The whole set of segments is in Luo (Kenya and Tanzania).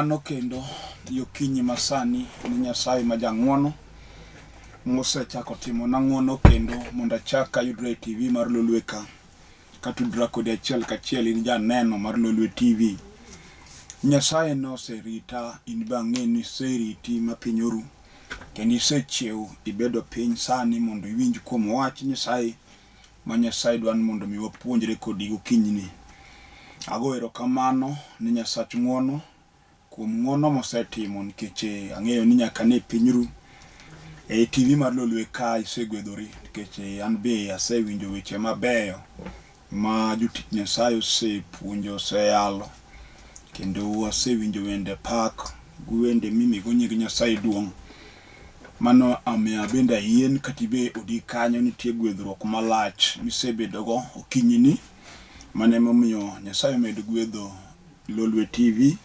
erokamano kendo gi okinyi masani ni Nyasaye ma jang'wono mosechako timona ng'wono kendo mondo achak ayudra e TV mar Lolwe ka katudra kodi achiel kachiel in janeno mar Lolwe TV. Nyasaye noserita in be ang'e ni oseriti ma piny oru kendo isechiew ibedo piny sani mondo iwinj kuom wach Nyasaye ma Nyasaye dwa ni mondo mi wapuonjre kodi gokinyini. Ago erokamano ne Nyasach ng'wono kuom ng'wono mosetimo nikech eh, ang'eyo ni nyaka ne piny ru e TV mar Lolwe ka isegwedhori nikech eh, an be asewinjo weche mabeyo ma jotich Nyasaye osepuonjo oseyalo kendo asewinjo wende pak gi wende mimigo nying Nyasaye duong'. Mano omiyo abende ayien kata ibe odi kanyo nitie gwedhruok malach misebedogo okinyini. Mano emomiyo Nyasaye omed gwedho Lolwe TV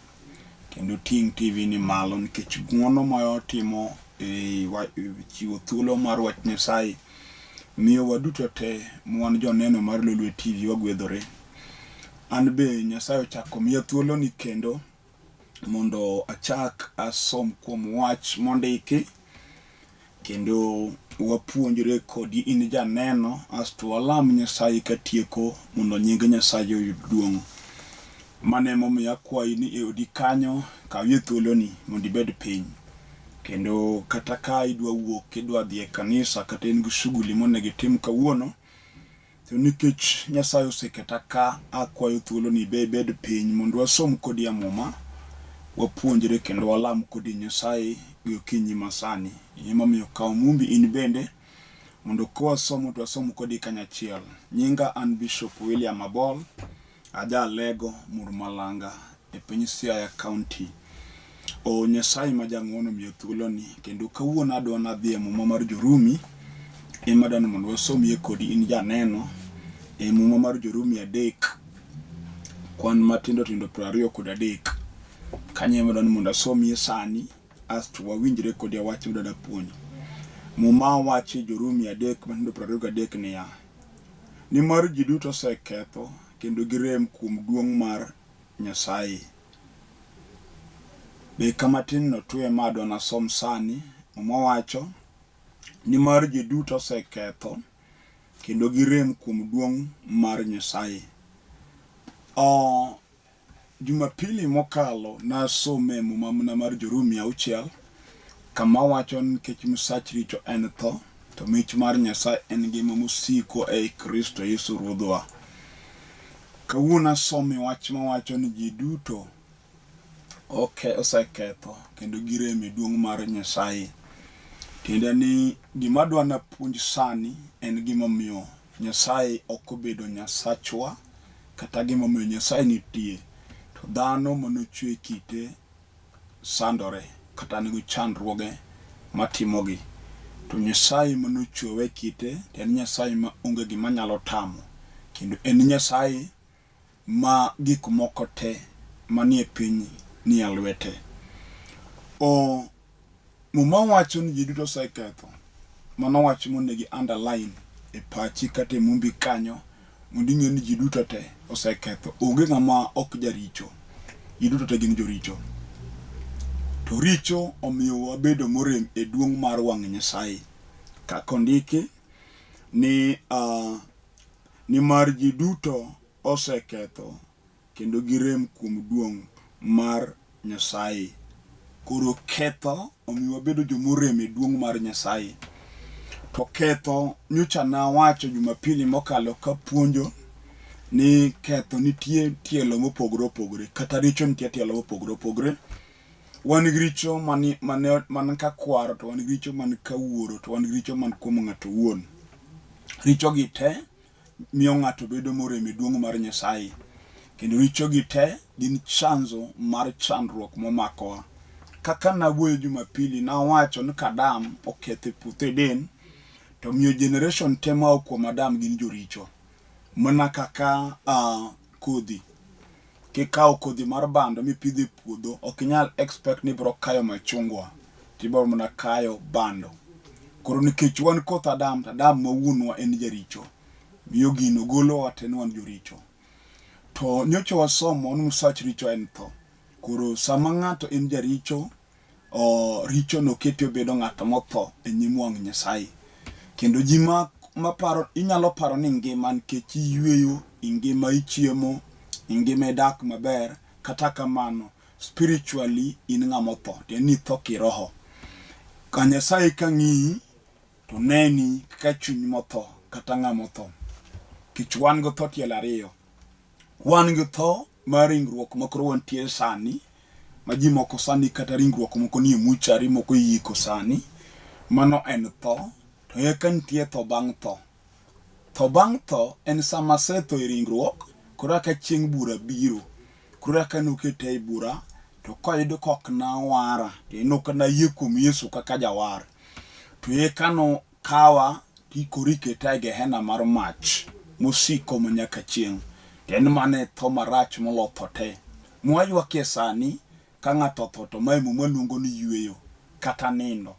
kendo ting' TV ni malo nikech ng'wono ma otimo e chiwo thuolo mar wach Nyasaye miyo waduto te mwan joneno mar Lolwe TV wagwedhore. An be Nyasaye ochako miya thuoloni kendo mondo achak asom kuom wach mondiki kendo wapuonjre kodi in janeno asto walam Nyasaye katieko mondo nying Nyasaye oyud duong'. Mano emomiyo akwayi ni e odi kanyo kawie thuoloni mondo ibed piny kendo kata ka idwa wuok idwa dhi e kanisa kata in gi shughuli monego itim kawuono To nikech Nyasaye oseketa ka, akwayo thuolo ni be ibed piny mondo wasom kodi e Muma, wapuonjre kendo walam kodi Nyasaye gi okinyi masani. Emomiyo kaw Mumbi in bende mondo kwasomo to wasom kodi kanyachiel. Nyinga an Bishop William Abol. Aja Alego Murmalanga e piny Siaya County. O Nyasaye ma jang'wono omiyo thuoloni kendo kawuono adwa nadhi e muma mar Jorumi ema adwa ni mondo wasomie kodi in janeno e muma mar Jorumi adek kwan matindo tindo 23. Kanyo ema adwa ni mondo asomie sani asto wawinjre kodi e wach midwa napuonji. Muma wacho e Jorumi adek matindo 23 niya, Nimar ji duto oseketho kendo girem kuom duong' mar Nyasaye. Be kama tin no tu ema adwa nasom sani, Muma wacho, nimar ji duto oseketho kendo girem kuom duong' mar Nyasaye. Oh, Jumapili mokalo nasome Muma mana mar Jorumi auchiel kama wacho ni nikech misach richo en tho to mich mar Nyasaye en ngima mosiko ei Kristo Yesu Ruodhwa. Kawuono asome wach mawacho ni ji duto oke oseketho kendo girem e duong' mar Nyasaye. Tiende ni gima adwa napuonj sani en gimomiyo Nyasaye ok obedo Nyasachwa kata gimomiyo Nyasaye nitie to dhano manochwe kite sandore kata nigi chandruoge matimogi. To Nyasaye manochwewa e kite to en Nyasaye ma onge gima nyalo tamo kendo en Nyasaye ma gik moko te manie piny nie lwete. O Muma wacho ni ji duto oseketho. Mano wach monego i underline e pachi kata e mumbi kanyo mondo ing'e ni ji duto te oseketho. Onge ng'ama ok jaricho. Ji duto te gin joricho. To richo omiyo wabedo morem e duong' mar wang' Nyasaye. Kaka ondiki ni uh, nimar ji duto oseketho kendo girem kuom duong' mar Nyasaye. Koro ketho omiyo wabedo jomorem e duong' mar Nyasaye. To ketho nyocha nawacho Jumapili mokalo kapuonjo ni ketho nitie tielo mopogore opogore kata richo nitie tielo mopogore opogore. Wan gi richo mani, mane, man ka kwaro to wan gi richo man ka wuoro to wan gi richo man kuom ng'ato owuon. Richogi te miyo ng'ato bedo morem e duong' mar Nyasaye. Kendo richogi te gin chanzo mar chandruok momakowa. Kaka nawuoyo Jumapili, nawacho ni ka Adam oketho e puoth Eden, to miyo generation te ma kuom Adam gin joricho. Mana kaka uh, kodhi. Kikawo kodhi mar bando mipidho e puodho, ok inyal expect ni ibiro kayo machungwa, to ibiro mana kayo bando. Koro nikech wan koth Adam, to Adam ma wuonwa en jaricho, miyo gino golowa te ni wan joricho. To nyocha wasomo ni msach richo en tho. Koro sama ng'ato en jaricho, o, richo nokete obedo ng'at motho e nyim wang' Nyasaye. Kendo ji ma maparo inyalo paro ni ngima nikech iyweyo, ingima ichiemo, ingima idak maber, kata kamano spiritually in ng'ama otho, tiende ni itho kiroho. Ka Nyasaye ka ng'iyi to neni kaka chuny motho kata ng'ama otho. Nikech wan gi tho tielo ariyo. Wan gi tho mar ringruok ma koro wantie sani, ma ji moko sani kata ringruok moko nie muchari, moko iyiko sani. Mano en tho. To eka nitie tho bang' tho. Tho bang' tho en sama asetho e ringruok, koro eka chieng' bura biro. Koro eka noketa e bura, to koyud kok nawara, to en ok nayie kuom Yesu kaka jawar. To eka nokawa koro iketa e Gehena mar mach mosiko ma nyaka chieng'. To en mana e tho marach molo tho te. Mwaywakie sani, ka ng'ato otho to mae Muma luongo ni yweyo kata nindo.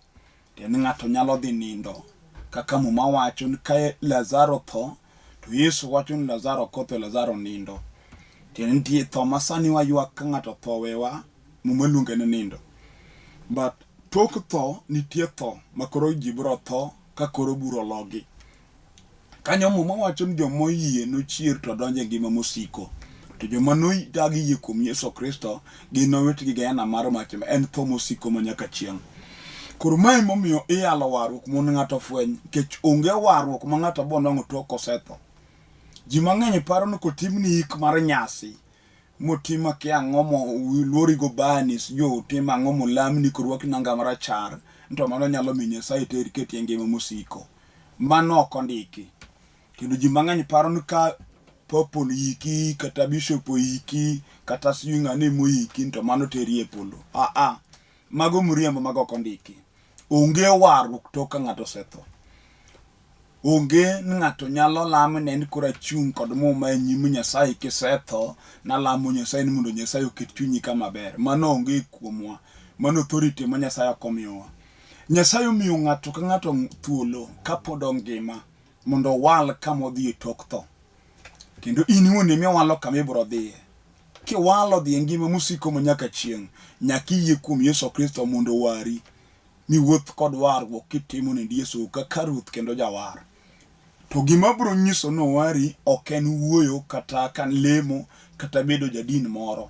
Tiende ni ng'ato nyalo dhi nindo kaka Muma wacho ni ka Lazaro otho to Yesu wacho ni Lazaro ok otho, Lazaro nindo. Tiende ni nitie tho ma sani waywak ka ng'ato otho owewa, Muma luonge ni nindo. But tok tho nitie tho ma koro ji biro tho ka koro bura ologi. Kanyo Muma wacho ni joma oyie nochier to donjo e ngima mosiko. To joma nodagi yie kuom Yesu Kristo gin nowitgi gehena mar mach ma en tho mosiko ma nyaka chieng'. Koro mae emomiyo iyalo warruok mondo ng'ato ofweny nikech onge warruok ma ng'ato bo nwang'o tok kosetho. Ji mang'eny paro ni kotimni ik mar nyasi motim akia ang'o mo luori go bani sijui otim ang'o molamni korwaki nanga marachar to mano nyalo miyo Nyasaye ter keti e ngima mosiko. Mano ok ondiki. Kendo ji mang'eny paro ni ka Pope oyiki kata bishop oyiki kata sijui ng'ane moyiki to mano teri e polo. Aa, mago miriambo mago ok ondiki. Onge warruok tok ka ng'ato osetho. Onge ni ng'ato nyalo lamne ni koro achung' kod muma e nyim Nyasaye kisetho nalamo Nyasaye ni mondo Nyasaye oket chunyi kama ber. Mano onge kuomwa. Mano authority ma Nyasaye ok omiyowa. Nyasaye omiyo ng'ato ka ng'ato thuolo kapod ongima mondo owal kama odhi e tok tho. Kendo in iwuon ema iwalo kama ibiro dhiye. Kiwalo dhi e ngima mosiko ma nyaka chieng', nyaka iyie kuom Yesu Kristo mondo owari, miwuoth kod warruok kitimo ne Yesu kaka Ruoth kendo Jawar. To gima biro nyiso ni owari ok en wuoyo kata ka lemo kata bedo jadin moro.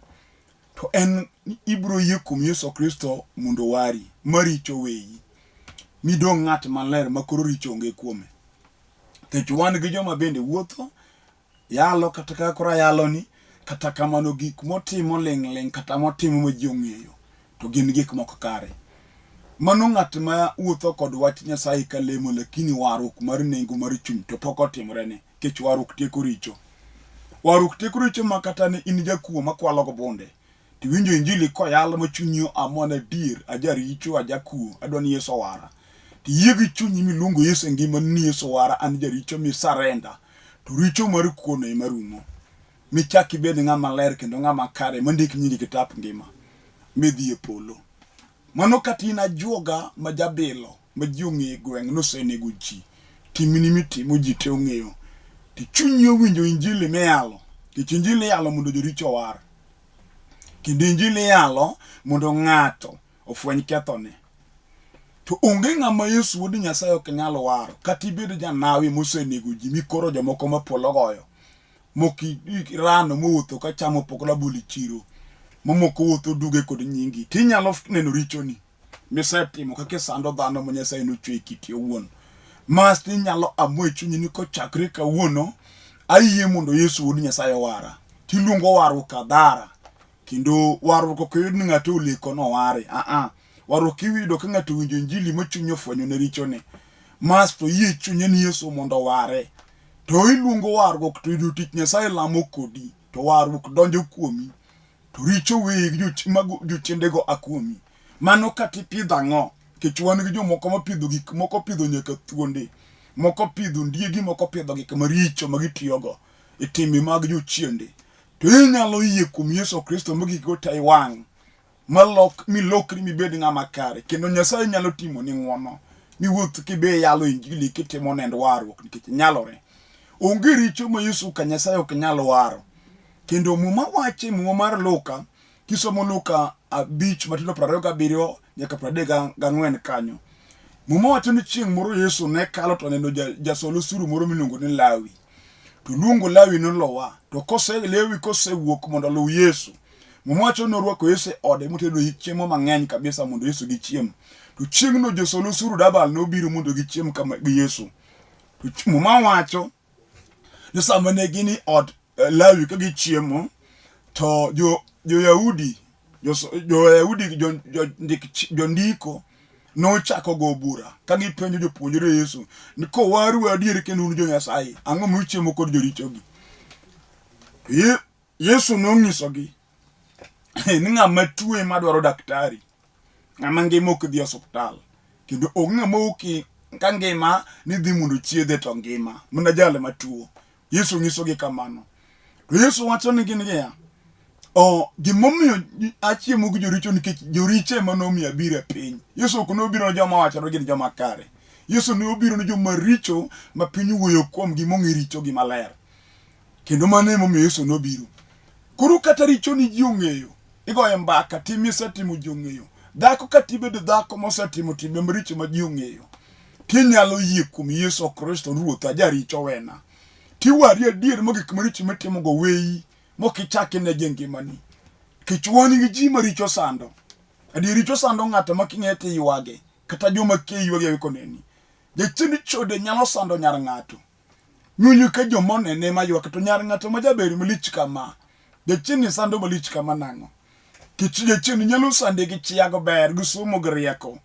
To en ni ibiro yie kuom Yesu Kristo mondo owari, ma richo weyi, midong' ng'at maler ma koro richo onge kuome. Nikech wan gi joma bende wuotho, yalo kata kaka koro ayaloni, kata kamano gik motimo ling' ling' kata motimo ma ji ong'eyo, to gin gik mok kare. Mano ng'at ma wuotho kod wach Nyasaye ka lemo lakini warruok mar nengo mar chuny to pok otimorene, nikech warruok tieko richo. Warruok tieko richo ma kata ne in jakuo makwalo go bunde, tiwinjo injili koyal ma chunyi oamua ni adier ajaricho ajakuo adwa ni Yesu owara. Tiyie gi chunyi miluongo Yesu e ngimani ni Yesu owara an jaricho mi surrender to richo mar kuono ema rumo. Michak ibed ng'ama ler kendo ng'ama kare mondik nyingi e kitap ngima midhi e polo. Mano kata in ajuoga ma jabilo ma ji ong'eyo e gweng' nosenego ji, timni mitimo ji te ong'eyo. To chunyi owinjo injili miyalo, nikech injili iyalo mondo joricho owar. Kendo injili iyalo mondo ng'ato ofweny kethone. To onge ng'ama Yesu wuod Nyasaye ok nyal waro, kata ibed janawi mosenego ji mikoro jomoko ma polo goyo. Mok irano mowuotho ka chamo pok rabolo e chiro, mamoko wuotho duge kod nyingi. Tinyalo neno richoni misetimo kaka isando dhano ma Nyasaye nochweyo e kite owuon. Mas inyalo amua e chunyi ni kochakre kawuono ayie mondo Yesu wuod Nyasaye owara. Tiluongo warruok kadhara. Kendo warruok ok yud ni ng'ato oleko noware. Aa, warruok iyudo ka ng'ato owinjo injili ma chunye ofwenyo ne richone. Mas to yie chunye ni Yesu mondo oware. To iluongo warruok to jotich Nyasaye lamo kodi to warruok donjo kuomi. To richo weyi gi jochiendego a kuomi. Mano kata ipidho ang'o? Nikech wan gi jomoko mapidho gik moko opidho nyaka thuonde, moko opidho ondiegi, moko opidho gik maricho ma gitiyogo e timbe mag jochiende. To inyalo yie kuom Yesu Kristo ma gigo te iwang' malok milokri mibed ng'ama kare kendo Nyasaye nyalo timoni ng'wono miwuoth kibe yalo injili kitimo nend warruok nikech nyalore. Onge richo ma Yesu ka Nyasaye ok nyal waro. Kendo Muma wacho e Muma mar Luka Kisomo Luka 5 matindo 27 nyaka 34 kanyo. Muma wacho ni chieng' moro Yesu ne kalo to oneno jasol osuru moro miluongo ni Lawi. To luongo Lawi nolowa. To kose Lawi kosewuok mondo oluw Yesu, Muma wacho ni norwako Yesu e ode motedo chiemo mang'eny kabisa mondo Yesu gichiem. To chieng'no josol osuru dabal nobiro mondo gichiem kama gi Yesu. To Muma wacho ni sama ne gin e od Lawi ka gichiemo, to jo-Yahudi jo-Yahudi jondiko nochako go bura ka gipenjo jopuonjre Yesu ni kowaru adier kendo un jo-Nyasaye, ang'o ma uchiemo kod jorichogi? Yesu nonyisogi ni ng'ama tuo ema dwaro daktari, ng'ama ngima ok dhi osuptal, kendo onge ng'ama ok ka ngima ni dhi mondo chiedhe to ngima, mana jal matuo. Yesu nyisogi kamano. To Yesu wacho nigi niya, o gimomiyo achiemo gi joricho nikech joricho ema nomiyo abiro e piny. Yesu ok nobiro ne joma wachore gin joma kare. Yesu ne obiro ne joma richo ma piny wuoyo kuomgi mong'e richogi maler. Kendo mano emomiyo Yesu nobiro. Koro kata richo ni ji ong'eyo, igoyo mbaka, tim misetimo ji ong'eyo. Dhako kata ibedo dhako mosetimo timbe maricho ma ji ong'eyo, tinyalo yie kuom Yesu Kristo Ruotha jaricho wena. Tiwari adier ma gik maricho mitimogo weyi mok ichak inegi e ngimani. Nikech wan gi ji maricho sando. Adier richo sando ng'ato ma king'e tiywage, kata joma kia ywage koneni. Jachien chode nyalo sando nyar ng'ato. Nyunyu ka joma onene ma ywak to nyar ng'ato ma jaber malich kama. Jachien ni sando malich kama nang'o? Kech jachien nyalo sande gi chiago ber gi somo gi rieko.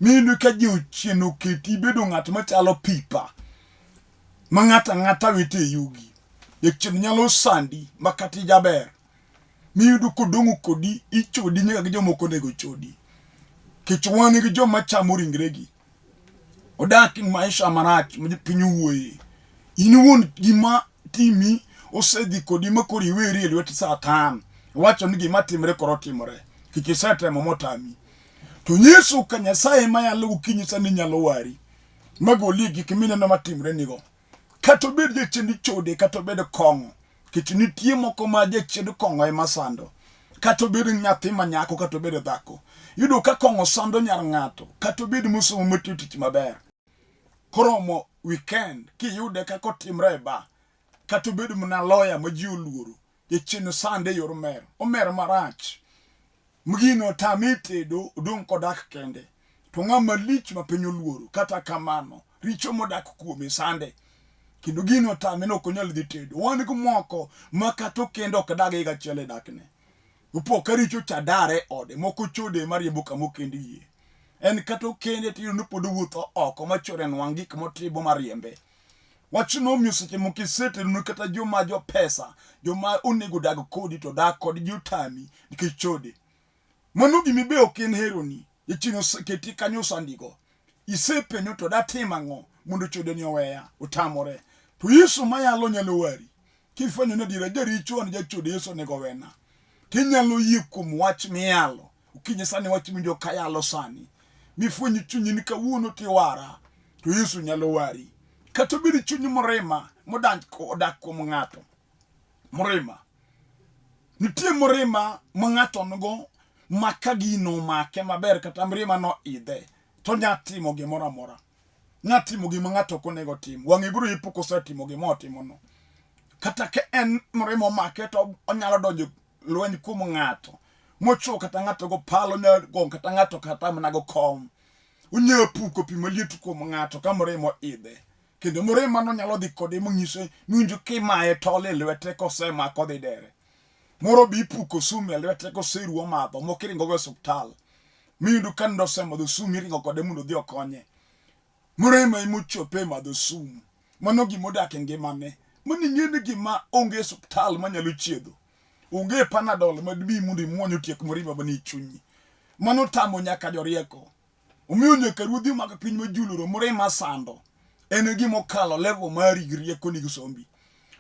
Miyudo ka jachien oketi ibedo ng'at machalo pipa ma ng'ato ang'ata wito e yugi. Jachien nyalo sandi ma kata ijaber. Miyudo kodong'o kodi ichodi nyaka gi jomoko onego chodi. Kech wan gi joma chamo ringregi. Odak maisha marach ma piny owuoye. In iwuon gima timi osedhi kodi ma koro iweri e lwet Satan. Iwacho ni gima timre koro timore. Kech isetemo motami. To Yesu ka Nyasaye ma yalo gokinyi sani nyalo wari. Magolie gik mineno matimre nigo. Kata obed jachien chode, kata obed kong'o. Kech nitie moko ma jachien kong'o ema sando. Kata obed nyathi ma nyako, kata obed dhako. Iyudo ka kong'o sando nyar ng'ato, kata obed mosomo matiyo tich maber. Koromo weekend, kiyude kaka otimre e bar, kata obed mana lawyer ma ji oluoro, jachien sande e yor mer. Omer marach. Gino otame tedo, odong' kodak kende. To ng'ama lich ma piny oluoro, kata kamano, richo modak kuome sande. Kendo gino otame ni ok onyal dhi tedo. Wan gi moko ma kata okendo ok dag higa achiel e dakne. Opo ka richo cha dare e ode, moko chode mariembo kama okendie. En kata okende tiyudo ni pod owuotho oko ma chwore nwang' gik motimo mariembe. Wachno omiyo seche moko iseteroni kata joma jopesa, joma onego dag kodi to dak kodgi otami nikech chode. Mano gima be ok en heroni. Jachien oseketi kanyo osandigo. Isepenjo to datim ang'o mondo chodeni oweya? Otamore. To Yesu mayalo nyalo wari. Kifwenyo ni adiera jaricho an jachode Yesu onego owena. Tinyalo yie kuom wach miyalo. Okinyi sani wach miwinjo kayalo sani. Mifwenyo chunyi ni kawuono tiwara. To Yesu nyalo wari. Kata obed chuny murima modak kuom ng'ato. Murima. Nitie murima ma ng'ato nigo ma ka gino omake maber kata mrima no idhe to nya timo gimoro amora. Nya timo gima ng'ato ok onego otim. Wang'e biro yepo kosetimo gima otimono. Kata ka en mrima omake to onyalo donjo lweny kuom ng'ato mochwo kata ng'ato go palo onyalo go kata ng'ato kata mana go kom. Onyalo puko pi maliet kuom ng'ato ka mrima oidhe. Kendo mrima no nyalo dhi kode monyise miwinjo kimaye tol e lwete kosemako odhi dere. Moro be ipuko sum e lwete koseruo madho, moko iringo go e osuptal. Miyudo ka nindo osemadho sum iringo kode mondo odhi okonye. Mrima ema ochope e madho sum. Mano gima odak e ngimane. Mano ing'e ni gima onge e osuptal manyalo chiedho. Onge panadol madimi mondo imuony otiek mrima manie chunyi. Mano tamo nyaka jorieko. Omiyo nyaka ruodhi mag piny ma juloro mrima sando en gima okalo level mari gi riekoni gi sombi.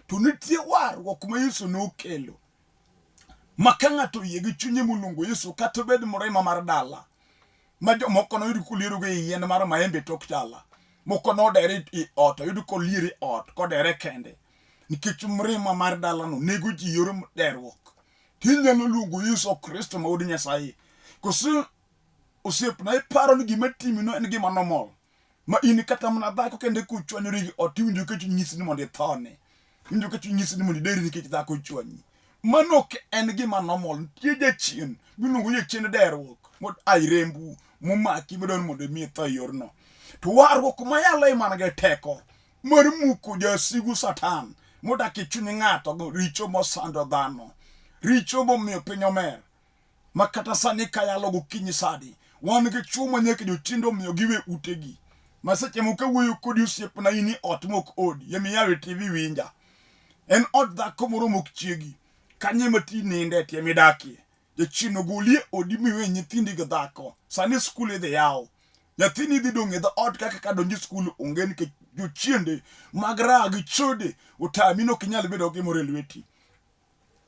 To nitie warruok ma Yesu nokelo ma ka ng'ato oyie gi chunye moluongo Yesu kata obed mrima mar dala ma jomoko noyud koliero go e yien mar maembe tok dala, moko nodere e ot oyud koliero e ot kodere kende nikech mrima mar dalano nego ji yor deruok. Tinyalo luongo Yesu Kristo ma Wuod Nyasaye. Koso osiepna iparo ni gima timino en gima normal. Ma in kata mana dhako kende kuchwanyori gi ot iwinjo ka chuny nyisi ni mondo ithone. Iwinjo ka chuny nyisi ni mondo ideri nikech dhako ochwanyi. Mano ok en gima normal. Nitie jachien miluongo ni jachiend derruok mod ai rembu momaki midwaro ni mondo imi itho e yorno. To warruok mayalo e man gi teko mar muko jasigu Satan modak e chuny ng'ato go richo mosando dhano, richo momiyo piny omer. Ma kata sani kayalo gokinyi sani, wan gi chwo ma nyaka jochiende omiyo giwe utegi. Ma seche moko awuoyo kodi osiepna in e ot mok odi, emiyawe TV winja. En od dhako moro mok chiegi, kanye ma ti ninde tie midakie. Jachien ogoli e odi miwe nyithindi gi dhako. Sani skul idhi yaw. Nyathini dhi dong' e dhoot kaka ka donjo skul onge nikech jochiende mag raha gi chode otami ni ok inyal bedo gi gimoro e lweti.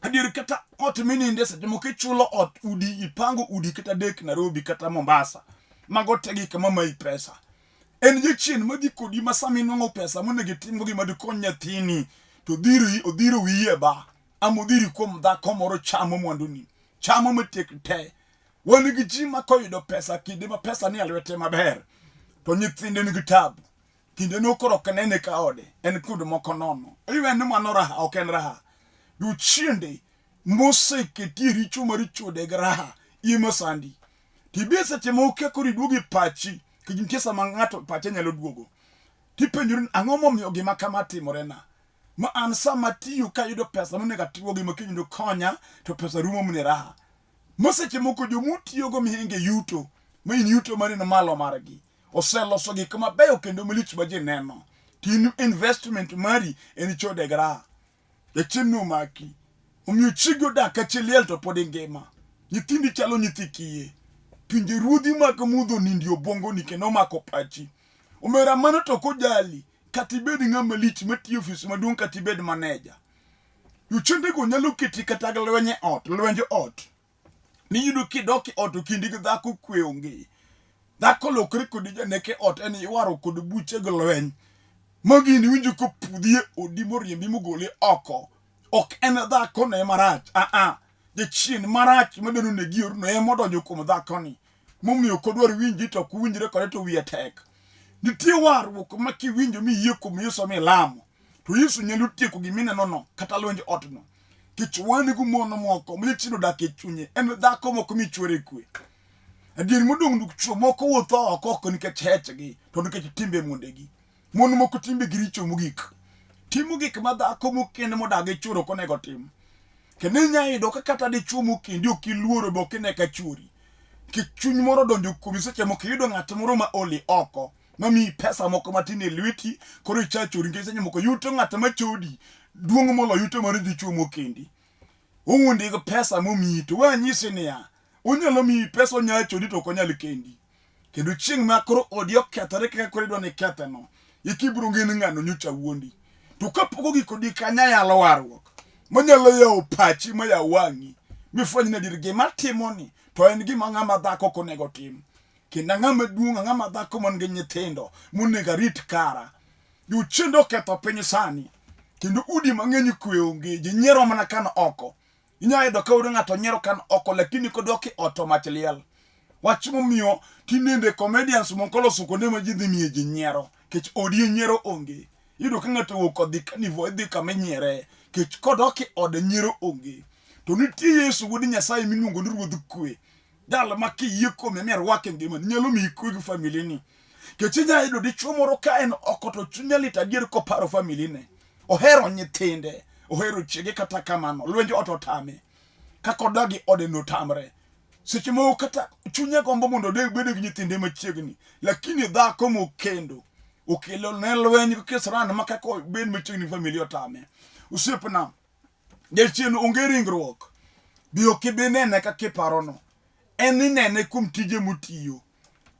Adier kata ot mininde seche moko ichulo ot udi ipango udi kata adek Nairobi kata Mombasa. Mago te gik mamayi pesa. En jachien madhi kodi ma sama inwang'o pesa monego itimgo gima dikony nyathini to odhiri odhiro wiyi e ba ama odhiri kuom dhako moro chamo mwanduni chamo matiek te. Wan gi ji ma koyudo pesa kinde ma pesa ni e lwete maber to nyithinde nigi tabu. Kinde no koro ok nene ka ode en kuond moko nono. Iwe ni mano raha ok en raha. Jochiende moseketie richo mar chode gi raha ema sandi. Tibie seche moko ka koro iduogo e pachi, nikech nitie sama ng'ato pache nyalo duogo. Tipenjori ni ang'o momiyo gima kama timorena? Ma an sama atiyo kayudo pesa monego atigo gima kiny konya to pesa rumo mne raha. Ma seche moko jomutiyogo mihinge yuto, ma in yuto mari ni malo margi. Oseloso gik mabeyo kendo malich ma ji neno. To in investment mari en chode gi raha. Jachien nomaki. Omiyo chiegi odak ka chi liel to pod ingima. Nyithindi chalo nyithi kiye. Pinje ruodhi mag mudho nindi obwongoni kendo omako pachi. Omera mano to ok ojali kata ibed ng'ama lich matiyo ofis maduong' kata ibed maneja. Jochiendego nyalo keti kata gi lweny e ot, lwenj ot. Miyudo kidok e ot kindi gi dhako kwe onge. Dhako lokre kodi janek e ot en iwaro kod buche gi lweny. Ma gini iwinjo kopudhi e odi moriembi mogole oko. Ok en dhako no ema rach, aa. Jachien marach madwaro negi yorno ema odonjo kuom dhakoni. Momiyo ok odwar winji to ok uwinjre kode to wiye tek. Nitie warruok ma kiwinjo miyie kuom Yesu milamo to Yesu nyalo tieko gima inenono kata lwenj odno. Nikech wan gi mon moko ma jachien odak e chunye, en dhako moko michwere kwe. Adier modong' duk chwo moko wuotho oko ok nikech hechgi to nikech timbe mondegi. Mon moko timbegi richo mogik. Timo gik ma dhako mokend modak gi chwore ok onego otim. Kendo inya yudo ka kata dichwo mokendi ok iluoro be ok ine ka chwori. Nikech chuny moro odonjo kuomi seche moko iyudo ng'at moro ma oli oko mamiyi pesa moko matin e lweti koro icha chori nikech seche moko yuto ng'at ma chodi duong' moloyo yuto mar dichwo mokendi. Owuondi gi pesa momiyi to we anyisi niya, onyalo miyi pesa onya chodi to ok onyal kendi. Kendo chieng' ma koro odi okethore kaka koro idwa ni iketheno, eka ibiro ng'e ni ng'ano nyocha wuondi. To kapok ogik odi kanyo ayalo warruok manyalo yawo pachi ma yaw wang'i mifweny ni adier gima atimoni to en gima ng'ama dhako ok onego otim. Kendo ang'ama duong' ang'ama dhako man gi nyithindo monego arit kara. Jochiende oketho piny sani kendo udi mang'eny kwe onge, ji nyiero mana kan oko. Inyalo yudo ka yudo ng'ato nyiero kan oko lakini kodok e ot to mach liel. Wach momiyo tinende comedians moko loso kuonde ma ji dhi miye ji nyiero kech odi nyiero onge. Iyudo ka ng'ato owuok odhi kanivo idhi kama inyiere kech kodok e ode nyiero onge. To nitie Yesu wuod Nyasaye miluongo ni Ruodh Kwe. Jal ma kiyie kuome mirwake e ngimani nyalo miyi kwe gi famili ni. Kech inyalo yudo dichwo moro ka en oko to chunye lit adier koparo famili ne. Ohero nyithinde, ohero chiege kata kamano, lwenj ot otame. Kaka odagi ode notamre. Seche moko kata chunye gombo mondo odeg bed gi nyithinde machiegni, lakini dhako mokendo okelo ne lweny gi kisran ma kaka obed machiegni gi familia otame. Osiepna, jachien onge ringruok, bi ok ibi nene kaka iparono. En inene kuom tije motiyo.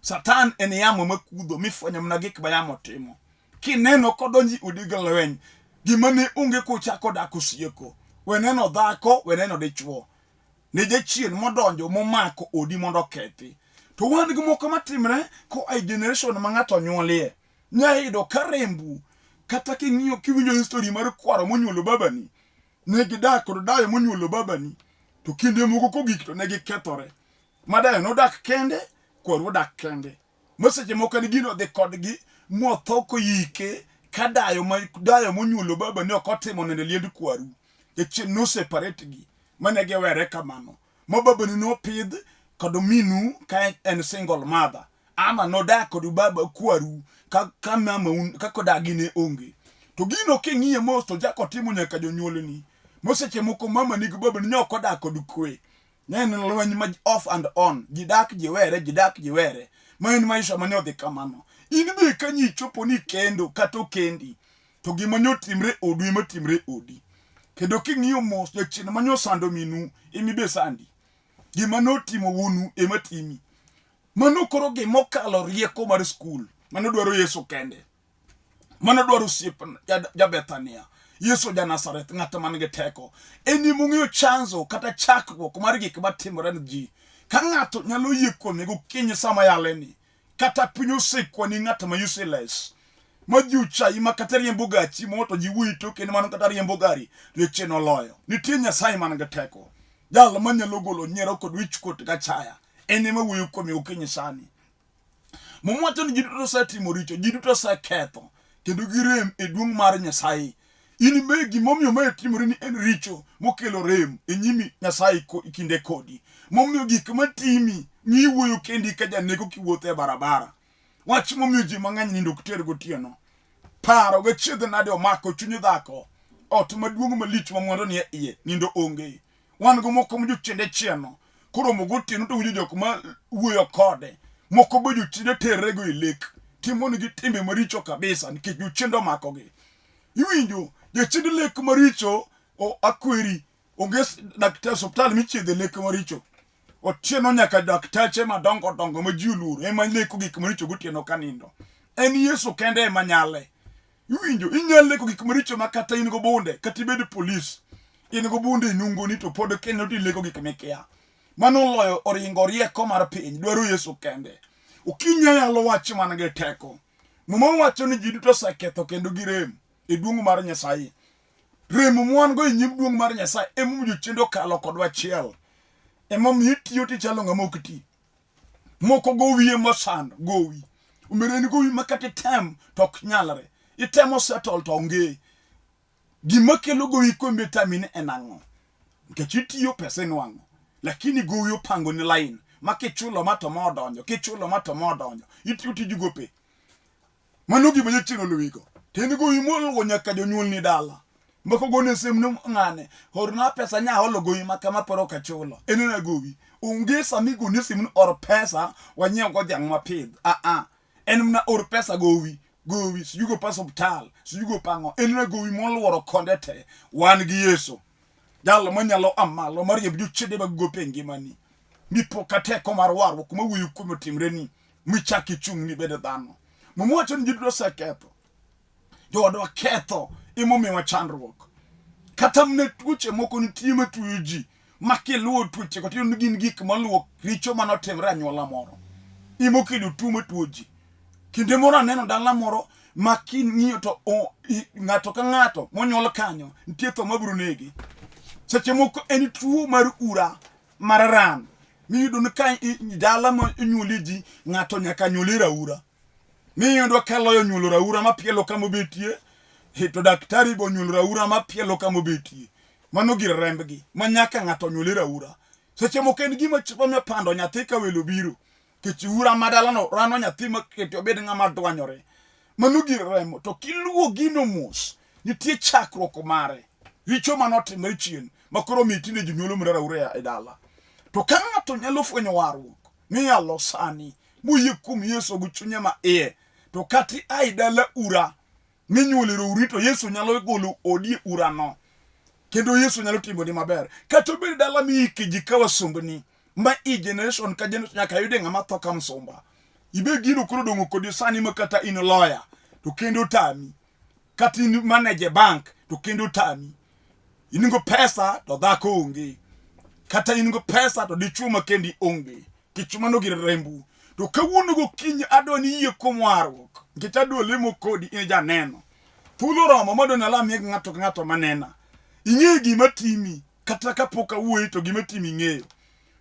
Satan en yamo makudho mifwenyo mana gik ma yamo timo. Kineno kodonjo e odi gi lweny, gima ne onge kochako dak osieko. We neno dhako, we neno dichwo. Ne jachien modonjo momako odi mondo okethi. To wan gi moko matimre koa e generation ma ng'ato onyuolie. Nya yudo ka rembu kata king'iyo kiwinjo history mar kwaro monyuolo babani, ne gidak kod dayo monyuolo babani. To kinde moko kogik to ne gikethore. Madayo nodak kende, kwaru odak kende. Ma seche moko en gino dhi kodgi motho koyike ka dayo ma dayo monyuolo baba ne ok otimo nende liend kwaru. Jachien no separate gi mane giwere kamano. Ma babani nopidh kod minu ka en single mother. Ama nodak kod baba kwaru ka, ka mama un, ka kodagi ne onge. To gino king'iye mos to jako timo nyaka jonyuolni. Mo seche moko mama ni gi babani ne ok odak kod kwe. Ne en lweny ma off and on. Ji dak ji were, ji dak ji were. Ma en maisha mane odhi kamano. In be ka nyi chopo ni kendo kata okendi, to gima ne otimre odu ema timre odi. Kendo king'iyo mos, jachien mane osando minu ema ibe sandi. Gima notimo wuonu ema timi. Mano koro gima okalo rieko mar skul. Mano dwaro Yesu kende. Mano dwaro osiep ja-Bethania. Yesu ja Nazareth, ng'at man gi teko. En ema ong'eyo chanzo kata chakruok mar gik matimore ne ji. Ka ng'ato nyalo yie kuome gokinyi sama yale ni, kata piny osekwani ng'at ma useless, ma ji ochayi ma kata riembo gachi mo to ji wuoyi toke ni mano kata riembo gari jachien oloyo. Nitie Nyasaye man gi teko. Jal manyalo golo nyiero kod wichkuot gachaya. En ema wuoyo kuome gokinyi sani. Muma wacho ni ji duto osetimo richo, ji duto oseketho, kendo girem e duong' mar Nyasaye. In be gimomiyo mae timore ni en richo mokelo rem e nyimi Nyasaye kinde kodi. Momiyo gik matimi miwuoyo kendi ka janeko kiwuotho e barabara. Wach momiyo ji mang'eny nindo ok ter gotieno. Paro ga chiedh nade omako chuny dhako. Ot maduong' malich ma mwandu nie iye, nindo onge. Wan go moko ma jochiende chieno. Koromo gotieno to winjo jok ma wuoyo kode. Moko be jochiende terrego e lek. Timonegi timbe maricho kabisa nikech jochiende omakogi. Iwinjo jochiende lek maricho o akweri onge daktar osiptal michiedhe lek maricho. Otieno nyaka daktache madongo dongo ma ji oluoro ema leko gik maricho gotieno ka nindo. En Yesu kende ema nyale. Iwinjo, inyalo leko gik maricho ma kata in go bunde, kata ibed polis, in go bunde e nungoni to pod kendo tileko gik mikia. Mano oloyo oringo rieko mar piny, dwaro Yesu kende. Okinyi ayalo wach man gi teko. Muma wacho ni ji duto oseketho kendo girem e duong' mar Nyasaye. Rem mwan go e nyim duong' mar Nyasaye emomiyo jochiende okalo kodwa achiel. Emomiyo itiyo tichalo ng'ama ok ti. Moko gowi ema osando, gowi. Omera en gowi ma kata item to ok nyalre. Itemo settle to onge. Gima kelo gowi kombe tami ni en ang'o? Nikech itiyo pesa inwang'o. Lakini gowi opango ni line ma kichulo ma to ma odonjo, kichulo ma to ma odonjo. Itiyo tij gope. Mano gima jachien oluwigo. To en gowi moluwo nyaka jonyuolni dala. Moko gone simu ni ng'ane, orna pesa nya holo gowi ma kama pod ok achulo. En ena gowi. Onge sama igone simu ni or pesa wanyiew go dhiang' wapidh. Ah ah. En mana or pesa gowi. Gowi, sijui go pesa osiptal, sijui go pang'o. En ena gowi moluoro konde te. Wan gi Yesu. Jal manyalo a malo mar riemb jochiende mag gope e ngimani. Mipo ka teko mar warruok mawuoyo kuome otimreni michak ichung' mibed dhano. Muma wacho ni ji duto oseketho. Joodwa ketho emomiyowa chandruok. Kata mana tuoche moko nitie matuoyo ji ma kiluwo tuoche go tiyudo ni gin gik maluwo richo mane otimre anyuola moro. Emokelo tuo matuo ji. Kinde moro aneno dala moro ma king'iyo to ng'ato ka ng'ato monyuol kanyo nitie tho mabiro nege. Seche moko en tuo mar ura mar ran miyudo ni ka dala ma inyuolie ji ng'ato nyaka nyuol e raura. Miyudo ka loyo nyuolo raura mapielo kama obetie to daktari be onyuolo raura mapielo kama obetie. Mano gir rembgi ma nyaka ng'ato onyuol e raura. Seche moko en gima chopo pando nyathi ka welo obiro. Nikech ura ma dalano rano nyathi makete obed ng'ama dwanyore. Mano gir remo. To kiluwo gino mos, nitie chakruok mare. Richo mane otimore chien, ma koro mi tinde ji nyuolo mana raura e dala. To ka ng'ato nyalo fwenyo warruok miyalo sani, moyie kuom Yesu gi chunye ma iye, to kata ia e dala ura minyuole rouri to Yesu nyalo golo odi e urano. Kendo Yesu nyalo timoni maber. Kata obed dala miike ji ka wasumbni, ma i generation ka generation nyaka yude ng'ama tho ka msumba. Ibe gino koro dong'o kodi sani ma kata in lawyer to kendo tami. Kata in manager bank to kendo tami. In go pesa to dhako onge. Kata in go pesa to dichuo ma kendi onge. Kech mano gir rembu. To kawuono gokinyi adwa ni yie kuom warruok. Nikech adwa lemo kodi in janeno. Thuolo oromo madwa ni alamie gi ng'ato ka ng'ato manena. Ing'e gima timi. Kata kapok awuoyi to gima timi ing'eyo.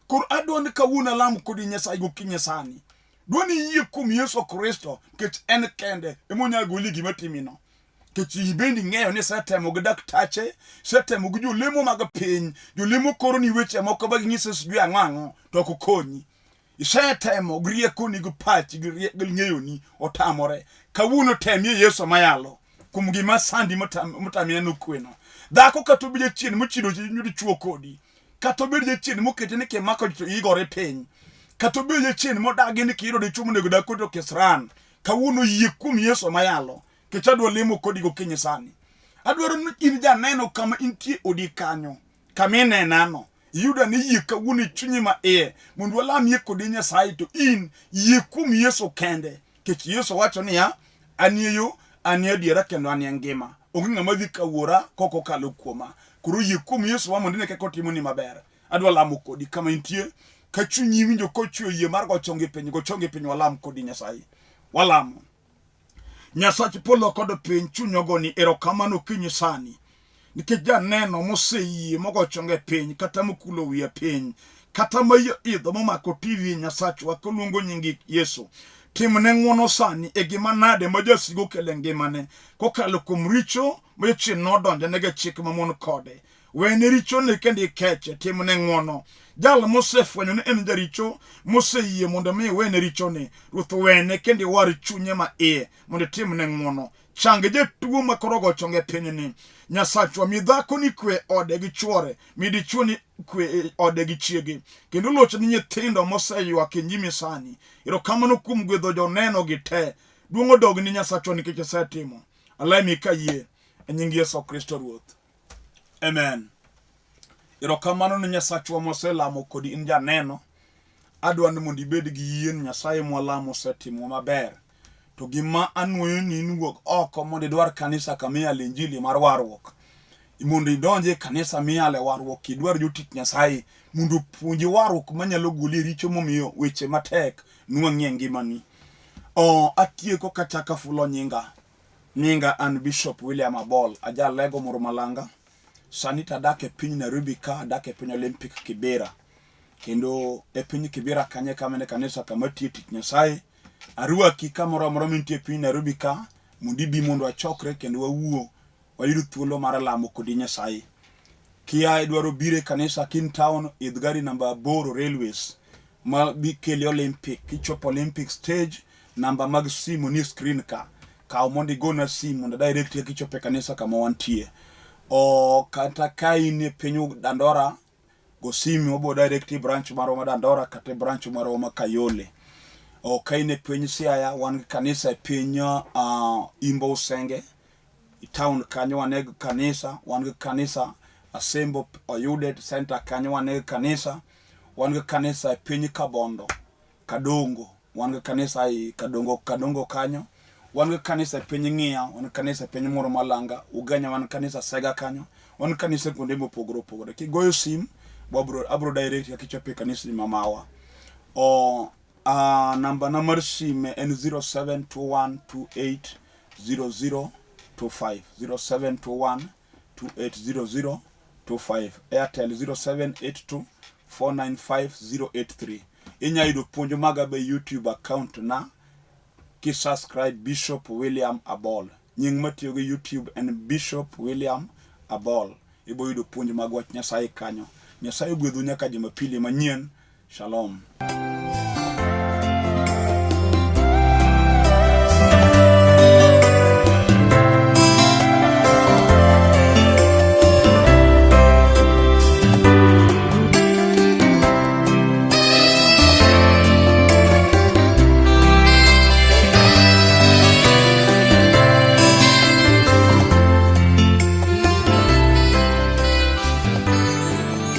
Koro adwa ni kawuono alam kodi Nyasaye gokinyi sani. Dwa ni iyie kuom Yesu Kristo nikech en kende ema onyalo goli gima timino. Nikech in bende ing'eyo ni isetemo gi daktache, isetemo gi jolemo mag piny, jolemo koro ni weche moko ba ginyise sijui ang'o ang'o to ok okonyi. Isetemo gi riekoni gi pachi gi gi ng'eyoni otamore. Kawuono temie Yesu mayalo kuom gima sandi motami neno kweno. Dhako kata obed jachien mochido dichuo kodi, kata obed jachien mokete ni kimako to igore piny, kata obed jachien modagi ni kiyudo dichuo monego dag kodi to kisran. Kawuono yie kuom Yesu mayalo nikech adwa lemo kodi gokinyi sani. Adwaro ni in janeno kama intie odi kanyo, kama inenano. Iyudo ni yie kawuono e chunyi ma iye mondo walamie kodi Nyasaye to in yie kuom Yesu kende. Nikech Yesu wacho niya, anie yo, anie adiera kendo anie ngima. Onge ng'ama dhi ka wuora kok okalo kuoma. Koro yie kuom Yesu wa mondo ine kaka otimoni maber. Adwa lamo kodi kama intie. Ka chunyi winjo kochwe yie mar go chongi piny, go chongi piny walam kodi Nyasaye. Walamo. Nyasach polo kod piny chuny ogoni erokamano okinyi sani nikech janeno moseyie mogo chonge piny kata mokulo wiye piny kata ma idho momako TV Nyasachwa koluongo nyingi Yesu timne ng'wono sani e gima nade ma jasigu okelo e ngimane kokalo kuom richo ma jachien nodonjone gi chik mamon kode Wene richone kendo ikeche, timne ng'wono. Jal mosefwenyo ni en jaricho, moseyie mondo mi iwene richone, Ruoth wene kendo iwar chunye ma iye mondo itimne ng'wono. Chang jatuo ma koro ogo chonge pinyni. Nyasachwa, mi dhakoni kwe ode gi chwore, mi dichuoni kwe e ode gi chiege, kendo loch ni nyithindo moseywak e nyimi sani. Erokamano kuom gwedho joneno gi te. Duong' odog ni Nyasachwa nikech isetimo. Alemi ka yie e nying Yesu Kristo Ruoth. Amen. Erokamano ne Nyasachwa moselamo kodi in janeno. Adwa ni mondo ibed gi yie ni Nyasaye mwalamo osetimo maber. To gima anuoyo ni in wuog oko mondo idwar kanisa kama iyale injili mar warruok. Mondo idonj e kanisa miyale warruok idwar jotich Nyasaye mondo opuonji warruok manyalo goli e richo momiyo weche matek nwang'i e ngimani. O, atieko kachako afulo nyinga. Nyinga an Bishop William Abol, aja Lego Moro Malanga. Sani to adak e piny Nairobi ka, adak e piny Olympic Kibera. Kendo e piny Kibera kanyo e kama en kanisa kama atiye tich Nyasaye. Arwaki kamoro amora mintie e piny Nairobi ka mondo ibi mondo wachokre kendo wawuo wayud thuolo mar lamo kodi Nyasaye. Kia idwaro biro e kanisa kin town, idh gari namba 8 railways ma bi keli Olympic. Kichopo Olympic stage, namba mag simu ni screen ka. Kaw mondo igona simu mondo direct kichopo e kanisa kama wantie. O kata ka in e piny Dandora, go simu wabo direct e branch marwa ma Dandora kata e branch marwa ma Kayole. O ka in e piny Siaya, wan gi kanisa e piny Imbo Usenge. E town kanyo wan gi kanisa, wan gi kanisa Asembo Oyude Center kanyo wan gi kanisa, wan gi kanisa e piny Kabondo, Kadongo, wan gi kanisa e Kadongo, Kadongo kanyo, wan gi kanisa e piny Ng'iya, wan gi kanisa e piny Moro Malanga, Ugenya wan gi kanisa Sega kanyo, wan gi kanisa kuonde mopogore opogore. Kigoyo sim, wabro abro direct kaka ichopo e kanisni mamawa. O namba na mar sime en 0721280025 0721280025 Airtel 0782 495083 Inya yudo puonj maga be YouTube account na ki subscribe Bishop William Abol. Nying matiyo gi YouTube en Bishop William Abol. Ibo yudo puonj mag wach Nyasaye kanyo. Nyasaye ogwedhu nyaka Jumapili manyien. Shalom.